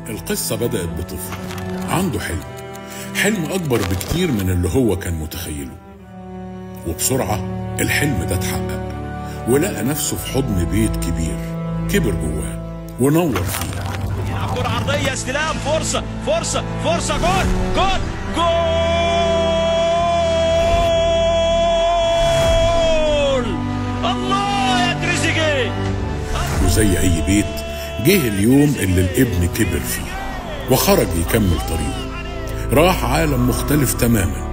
القصة بدأت بطفل عنده حلم، حلم أكبر بكتير من اللي هو كان متخيله، وبسرعة الحلم ده اتحقق ولقى نفسه في حضن بيت كبير كبر جواه ونور فيه. كرة عرضية، استلام، فرصة فرصة فرصة، جول جول جول! الله يا تريزيجيه! وزي أي بيت جه اليوم اللي الابن كبر فيه وخرج يكمل طريقه، راح عالم مختلف تماما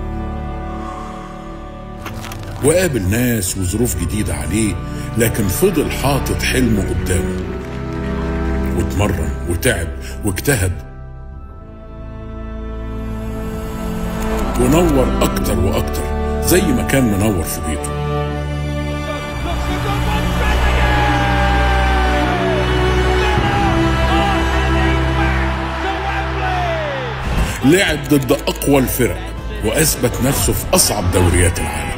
وقابل ناس وظروف جديدة عليه، لكن فضل حاطط حلمه قدامه واتمرن وتعب واجتهد ونور أكتر وأكتر زي ما كان منور في بيته. لعب ضد أقوى الفرق وأثبت نفسه في أصعب دوريات العالم.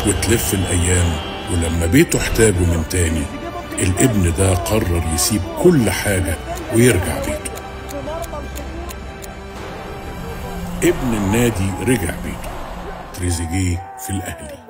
وتلف الأيام، ولما بيته احتاجه من تاني الابن ده قرر يسيب كل حاجة ويرجع بيته. ابن النادي رجع بيته، تريزيجيه في الأهلي.